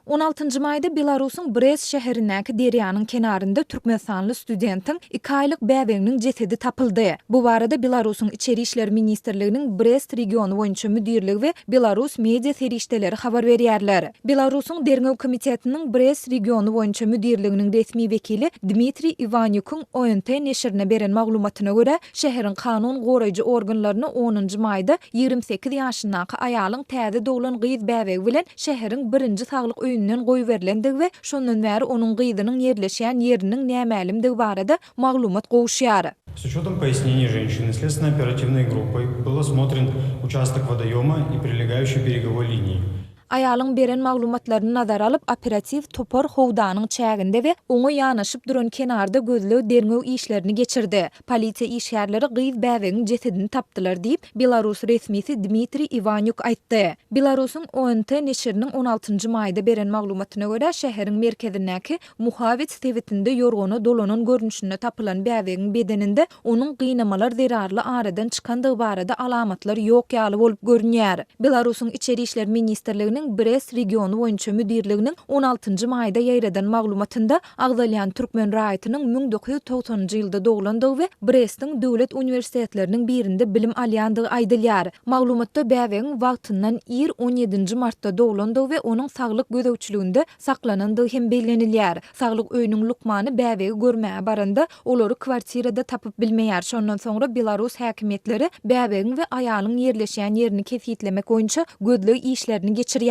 On altynjy maýda Belarusyň Brest şäherindäki derýanyň kenarynda türkmenistanly studentiň iki aýlyk bäbeginiň jesedi tapyldy. Bu barada Belarusyň Içeri işler ministrliginiň Brest regiony boýunça müdirligi we belarus media serişdeleri habar berýärler. Belarusyň Derňew komitetiniň Brest regiony boýunça müdirliginiň resmi wekili Dmitriý Iwanýukyň ONT neşirine beren maglumatyna görä, Şäheriň kanun goraýjy organlaryna onunjy maýda 28 ýaşyndaky aýalyň täze doglan gyz bäbegi bilen şäheriň birinji saglyk öýünden goýberilendigi we şondan bäri onuň gyzynyň ýerleşýän ýeriniň nämälimdigi barada maglumat gowuşýar. S учетом пояснений женщины следственно-оперативной группой был осмотрен участок водоема и прилегающей береговой линии. Aýalyň beren maglumatlaryny nazara alyp, operatiw topar howdanyň çäginde we oňa ýanaşyp duran kenarda gözleg-derňew işlerini geçirdi. Polisiýa işgärleri gyz bäbegiň jesedini tapdylar diýip, belarus resmisi Dmitriý Iwanýuk aýtdy. Belarusyň ONT neşiriniň on altynjy maýda beren maglumatyna görä, şäheriň merkezindäki Muhawets sebitinde ýorgana dolanan görnüşinde tapylan bäbegiň bedeninde onuň gynamalar zerarly aradan çykandygy barada alamatlar ýok ýaly bolup görünýär. Belarusyň Içeri işler ministrliginiň Brest regiony boýunça müdirliginiň on altynjy maýda ýaýradan maglumatynda agzalýan türkmen raýatynyň 1990-njy ýylda doglandygy we Brestiň döwlet uniwersitetleriniň birinde bilim alýandygy aýdylýar. Maglumatda bäbegiň wagtyndan ir on ýedinji martda doglandygy we onuň saglyk gözegçiliginde saklanandygy hem bellenilýär. Saglyk öýüniň lukmany bäbegi görmäge baranda, olary kwartirada tapyp bilmeýär. Şondan soňra belarus häkimiýetleri bäbegiň we aýalyň ýerleşýän ýerini kesgitlemek boýunça gözleg işlerini geçirýärler.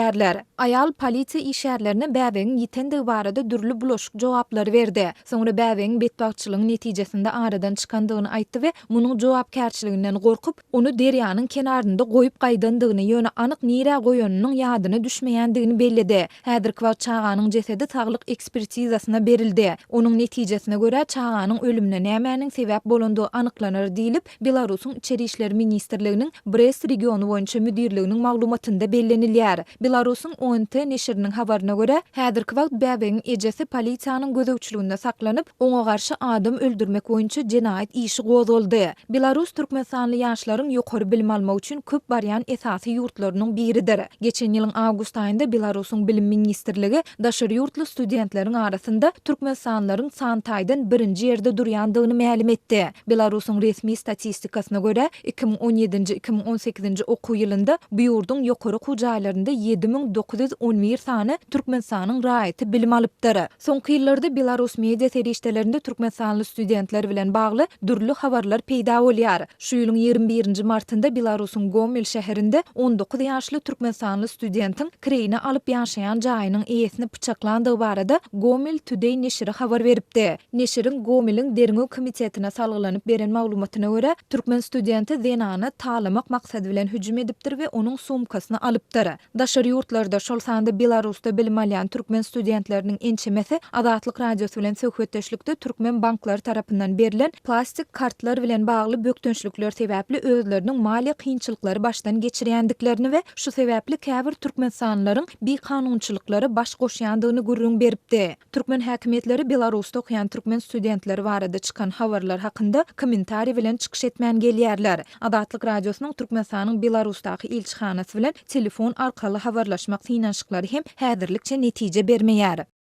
Aýal polisiýa işgärlerine bäbegiň ýitendigi barada dürli bulaşyk jogaplary berdi. Soňra bäbegiň betbagtçylygyň netijesinde aradan çykandygyny aýtdy we munuň jogapkärçiliginden gorkup, ony derýanyň kenarynda goýup gaýdandygyny, ýöne anyk nirä goýanynyň ýadyna düşmeýändigini belledi. Häzirki wagt çaganyň jesedi saglyk ekspertizasyna berildi. Onuň netijesine görä, çaganyň ölümine nämäniň sebäp bolandygy anyklanar diýlip, Belarusyň Içeri işler ministrliginiň Brest regiony boýunça müdirliginiň maglumatynda bellenilýär. Belarusyň ONT neşiriniň habaryna görä, häzirki wagt bäbegiň ejesi polisiýanyň gözegçiliginde saklanyp, oňa garşy adam öldürmek boýunça jenaýat işi gozgaldy. Belarus türkmenistanly ýaşlaryň ýokary bilim almak üçin köp barýan esasy ýurtlarynyň biridir. Geçen ýylyň awgust aýynda Belarusyň Bilim ministrligi daşary ýurtly studentleriň arasynda türkmenistanlylaryň san taýdan birinji ýerde durýandygyny mälim etdi. Belarusyň resmi statistikasyna görä, 2017-nji, 2018-nji okuw ýylynda bu ýurduň ýokary okuw jaýlarynda 7911 sany Türkmenistanyň raýaty bilim alypdyr. Soňky ýyllarda belarus media serişdelerinde türkmenistanly studentler bilen bagly dürli habarlar peýda bolýar. Şu ýylyň 21 nji martynda Belarusyň Gomel şäherinde 19 ýaşly türkmenistanly studentiň kireýine alyp ýaşaýan jaýynyň eýesini pyçaklandygy barada Gomel Today neşiri habar beripdi. Neşiriň Gomeliň derňew komitetine salgylanyp beren maglumatyna görä, türkmen studenti zenana talamak maksady bilen hüjüm edipdir we onuň sumkasyny alypdyr. Daşary ýurtlarda, şol sanda Belarusda bilim alýan türkmen studentleriniň ençemesi Azatlyk Radiosy bilen söhbetdeşlikde türkmen banklary tarapyndan berlen plastik kartlar bilen bagly bökdençlikler sebäpli özleriniň maliýe kynçylyklary başdan geçirýändiklerini we şu sebäpli käbir türkmenistanlylaryň bikanunçylyklara baş goşýandygyny gürrüň beripdi. Türkmen häkimiýetleri Belarusda okaýan türkmen studentleri barada çykan habarlar hakynda kommentariý bilen çykyş etmän gelýärler. Azatlyk Radiosynyň Türkmenistanyň Belarusdaky ilçihanasy bilen telefon arkaly habarlaşmak synanyşyklary hem häzirlikçe netije bermeýär.